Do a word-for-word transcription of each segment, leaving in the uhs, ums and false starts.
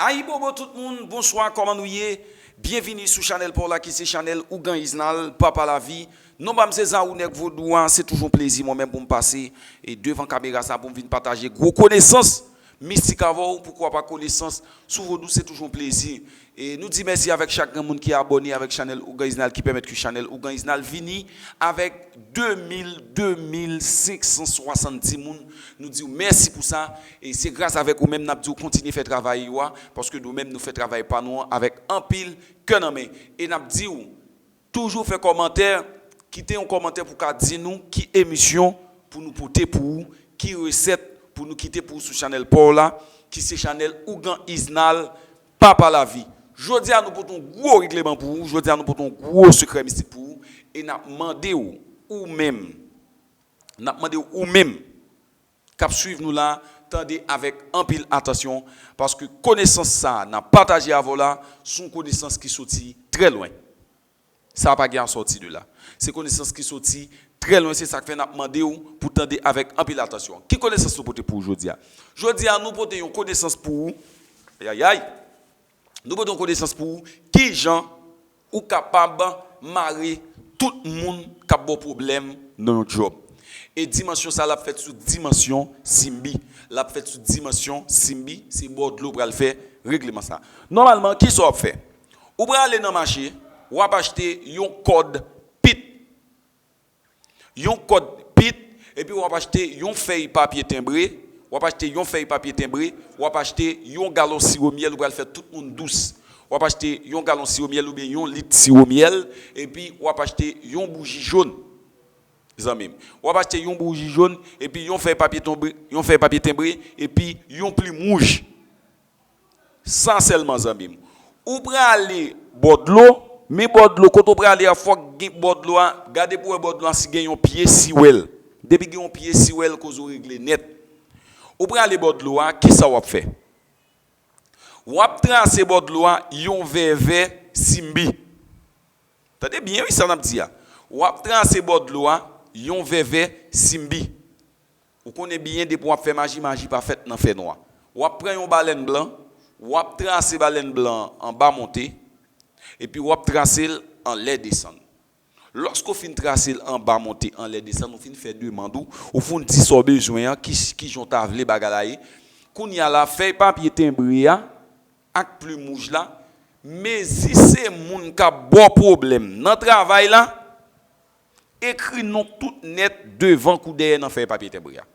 Ayibobo tout moun, bonswa, kòman nou ye? Byenvini sou chanèl pa w la ki se chanèl Ougan Iznal, Papa Lavi. Non pa m se Zarou Nèg Vodou a, se toujou yon plezi mwen menm pou m pase e devan kamera sa pou m vin pataje gwo konesans mistik avè w, poukwa pa konesans sou vodou, se toujou yon plezi. E nou di mèsi avèk chak granmoun ki abòne avèk chanèl Ougan Iznal ki pèmèt ke chanèl Ougan Iznal vini avèk de mil, de mil senk san swasanndis moun. Nou di w mèsi pou sa. E se gras avèk ou menm n ap di w kontinye fè travay ou a, paske nou menm nou fè travay pa nou an avèk anpil kè nan men. E n ap di w, toujou fè kòmantè, kite yon kòmantè pou ka di nou ki emisyon pou nou pote pou ou, ki resèt pou nou kite pou ou sou chanèl pa w la, ki se chanèl Ougan Iznal, Papa Lavi. Jodi a nou pote yon gwo regleman pou ou, jodi a nou pote yon gwo sekrè mistik pou ou, e n ap mande w, ou menm, n ap mande w, ou menm, k ap swiv nou la, tande avèk anpil atansyon, paske konesans sa a n ap pataje avè w la, se yon konesans ki soti trè lwen. Sa pa gen a sòti de la. Se konesans ki soti trè lwen, se sa k fè n ap mande w pou tande avèk anpil atansyon. Ki konesans nou pote pou ou jodi a? Jodi a, nou pote yon konesans pou ou. Ayayay! Nou pote yon konesans pou ou. Kijan ou kapab mare tout moun k ap ba w pwoblèm nan yon djòb? E dimansyon sa a, l ap fèt sou dimansyon Simbi. L ap fèt sou dimansyon Simbi. Se bò dlo pral fè regleman sa a. Nòmalman, kisa w ap fè? Ou prale nan mache, w ap achte yon kòd pit. Yon kòd pit, epi w ap achte yon fèy papye tenbre, w ap achte yon fèy papye tenbre, w ap achte yon galon siwo myèl, ou pral fè tout moun dous. W ap achte yon galon siwo myèl oubyen yon lit siwo myèl, epi w ap achte yon bouji jòn, zanmi m. W ap achte yon bouji jòn, epi yon fèy papye tenbre, yon fèy papye tenbre, epi yon plim wouj. Sa sèlman, zanmi m. Ou prale bò dlo, men bò dlo, kote w prale a, fòk gen bò dlo a, gade pou w wè bò dlo a si gen yon pye siwèl. Depi gen yon pye siwèl, koze w regle nèt. Ou prale bò dlo a, kisa w ap fè? W ap trase bò dlo a yon vèvè Simbi. Tande byen, wi, sa n ap di a. W ap trase bò dlo a yon vèvè Simbi. Ou konnen byen, depi w ap fè maji, maji pa fèt nan fènwa. W ap pran yon balèn blan, w ap trase balèn blan an anba monte, epi w ap trase l anlè desann. Lòske w fin trase l anba monte, anlè desann, ou fin fè demann ou, ou fin di sa w bezwen an, ki, kijan w ta vle bagay la ye. Kounye a la, fèy papye tenbre a ak plim wouj la, mezi se moun k ap ba w pwoblèm nan travay la, ekri non tout nèt devan kou dèyè nan fèy papye tenbre a.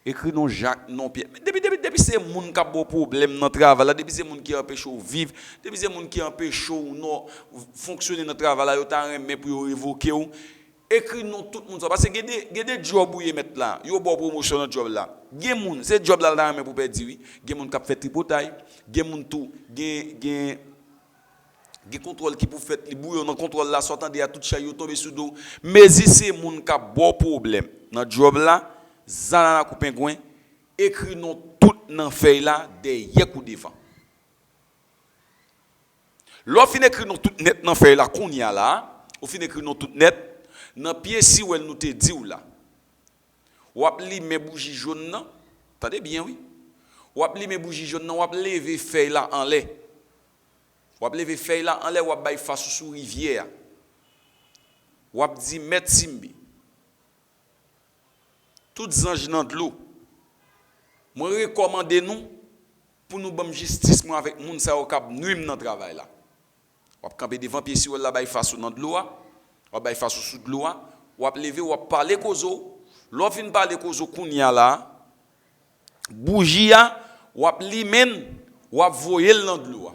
Ekri non Jak, non Pyè. Depi, depi, depi se moun k ap ba w pwoblèm nan travay la, depi se moun ki anpeche w viv, depi se moun ki anpeche w non fonksyone nan travay la, yo ta renmen pou yo revoke w. Ekri non tout moun sa. Paske gen de, gen de djòb ou ye mèt la, yo ba w pwomosyon nan djòb la. Gen moun, se djòb la l ta renmen pou pèdi, wi. Gen moun k ap fè tripotay, gen moun tou, gen, gen, gen kontwòl ki pou fèt, li bouyon nan kontwòl la, sa w tande a tout chay yo tonbe sou do w. Mezi se moun k ap ba w pwoblèm nan djòb la, zanana kou pengwen, ekri non tout nan fèy la, dèyè kou devan. Lè w fin ekri non tout nèt nan fèy la kounye a la, ou fin ekri non tout nèt, nan pye siwèl nou te di w la, w ap limen bouji jòn nan, tande byen wi, w ap limen bouji jòn nan, w ap leve fèy la anlè. W ap leve fèy la anlè, w ap bay fas ou sou rivyè a. W ap di, Mèt Simbi, tout zanj nan dlo, mwen rekòmande nou pou nou ban m jistis mwen avèk moun sa yo k ap nwi m nan travay la. W ap kanpe devan pye siwèl la, bay fas ou nan dlo a, w ap bay fas ou sou dlo a, w ap leve, w ap pale koze w. Lè w fin pale koze w kounye a la, bouji a, w ap limen l, w ap voye l nan dlo a.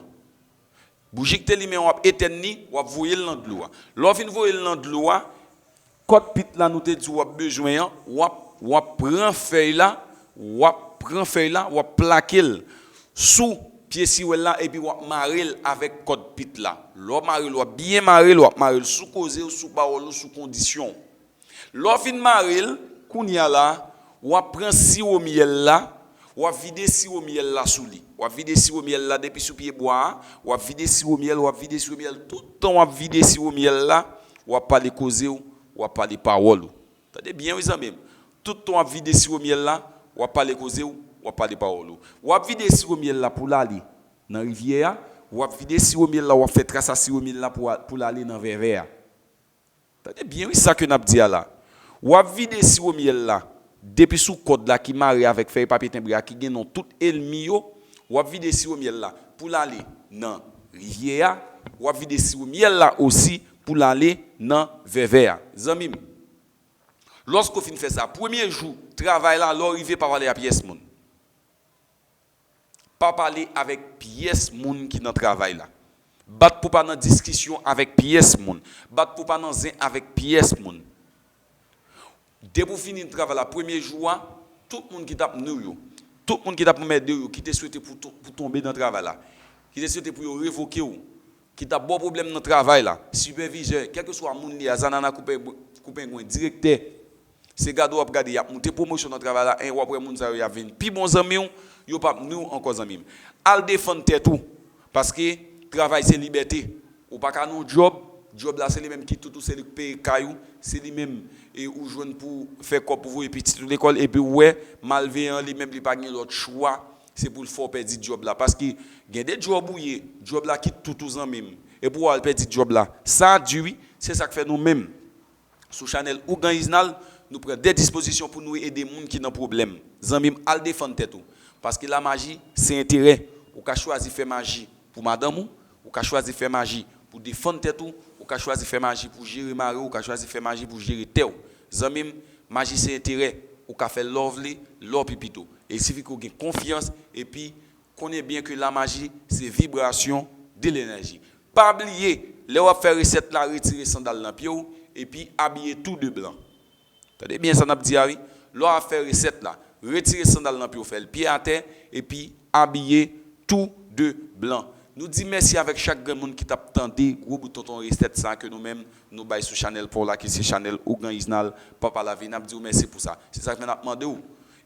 Bouji ki te limen an, w ap etèn li, w ap voye l nan dlo a. Lè w fin voye l nan dlo a, kòd pit la nou te di w ap bezwen an, w ap, w ap pran fèy la, w ap pran fèy la, w ap plake l sou pye siwèl la, epi w ap mare l avèk kòd pit la. Lè w mare l, w ap byen mare l, w ap mare l sou koze w, sou pawòl ou, sou kondisyon w. Lè w fin mare l, kounye a la, w ap pran siwo myèl la, w ap vide siwo myèl la sou li. W ap vide siwo myèl la depi sou pye bwa a, w ap vide siwo myèl, w ap vide siwo myèl. Tout tan w ap vide siwo myèl la, w ap pale koze w, w ap pale pawòl ou. Tande byen wi zanmi m. Tout tan w ap vide siwo myèl la, w ap pale koze w, w ap pale pawòl ou. W ap vide siwo myèl la pou l ale. nan rivyè a, w ap vide siwo myèl la, w ap fè tras a siwo myèl la pou, pou l ale nan vèvè a. Tande byen wi sa ke n ap di a la. W ap vide siwo myèl la depi sou kòd la ki mare avèk fèy papye tenbre a ki gen non tout ènmi yo. W ap vide siwo myèl la pou l ale nan rivyè a. W ap vide siwo myèl la osi pou l ale nan vèvè a. Zanmi m, lòske w fin fè sa, premye jou travay la, lè w rive, pa pale a pyès moun. Pa pale avèk pyès moun ki nan travay la. Bat pou pa nan diskisyon avèk pyès moun. Bat pou pa nan zen avèk pyès moun. Depi w fini travay la, premye jou a, tout moun ki t ap nwi w yo, tout moun ki t ap anmède w yo, ki te swete pou, pou tonbe nan travay la, ki te swete pou yo revoke w, ki t ap ba w pwoblèm nan travay la, sipèvizè, kèlkeswa moun li a, zanana, koupengwen, direktè, se gade w ap gade, y ap moute pwomosyon nan travay la, e w ap wè moun sa yo, y ap vin pi bon zanmi w, yo p ap nwi w ankò, zanmi m. Al defann tèt ou, paske travay se libète. Ou pa ka nan yon djòb, djòb la se li menm ki tout ou, se li k peye kay ou, se li menm e ou jwenn pou fè kòb pou voye pitit ou lekòl, epi ou wè malveyan li menm li pa gen lòt chwa, se pou l fè w pèdi djòb la. Paske gen de djòb ou ye, djòb la ki tout ou, zanmi m, epi w al pèdi djòb la. Sa di wi, se sa k fè nou menm sou chanèl Ougan Iznal, nou pran de dispozisyon pou nou ede moun ki nan pwoblèm. Zanmi m, al defann tèt ou. Paske lamaji, se enterè. Ou ka chwazi fè maji pou madanm ou, ou ka chwazi fè maji pou defann tèt ou, ou ka chwazi fè maji pou jere mare w, ou ka chwazi fè maji pou jere tè w. Zanmi m, maji se enterè. Ou ka fè l lè w vle, lè w pi pito. E il sifi ke w gen konfyans, epi konnen byen ke lamaji se vibrasyon de lenèji. Pa bliye, lè w ap fè resèt la, retire sandal nan pye w, epi abiye tou de blan. Tande byen sa n ap di a wi. Lè w ap fè resèt la, retire sandal nan pye w, fè l pye atè, epi abiye tou de blan. Nou di mèsi avèk chak grenn moun ki t ap tande gwo bout tonton resèt sa ke nou menm nou bay sou chanèl pa w la, ki se chanèl Ougan Iznal, Papa Lavi. N ap di w mèsi pou sa. Se sa k fè n ap mande w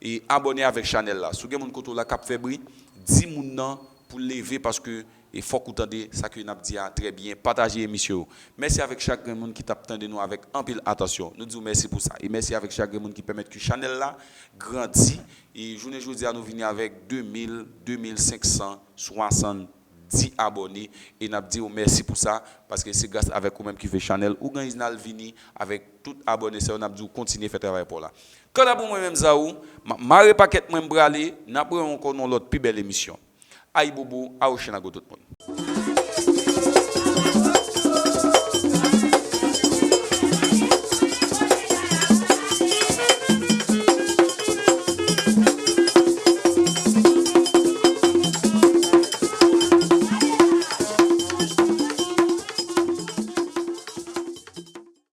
e abòne avèk chanèl la. Si w gen moun kote w la k ap fè bri, di moun nan pou l leve, paske e fòk ou tande sa ke n ap di a trè byen. Pataje emisyon yo. Mèsi avèk chak grenn moun ki t ap tande nou avèk anpil atansyon. Nou di w mèsi pou sa. E mèsi avèk chak grenn moun ki pèmèt ke chanèl la grandi. E jounen jodi a, nou vini avèk de mil, de mil senk san swasanndis abòne. E n ap di w mèsi pou sa, paske se gras avèk ou menm ki fè chanèl Ougan Iznal vini avèk tout abòne sa yo. N ap di w kontinye fè travay pa w la. Kanta pou mwen menm, Zaou, m ap mare pakèt mwen, m prale. N ap rewè ankò nan yon lòt pi bèl emisyon. Ayibobo, awochinago tout moun.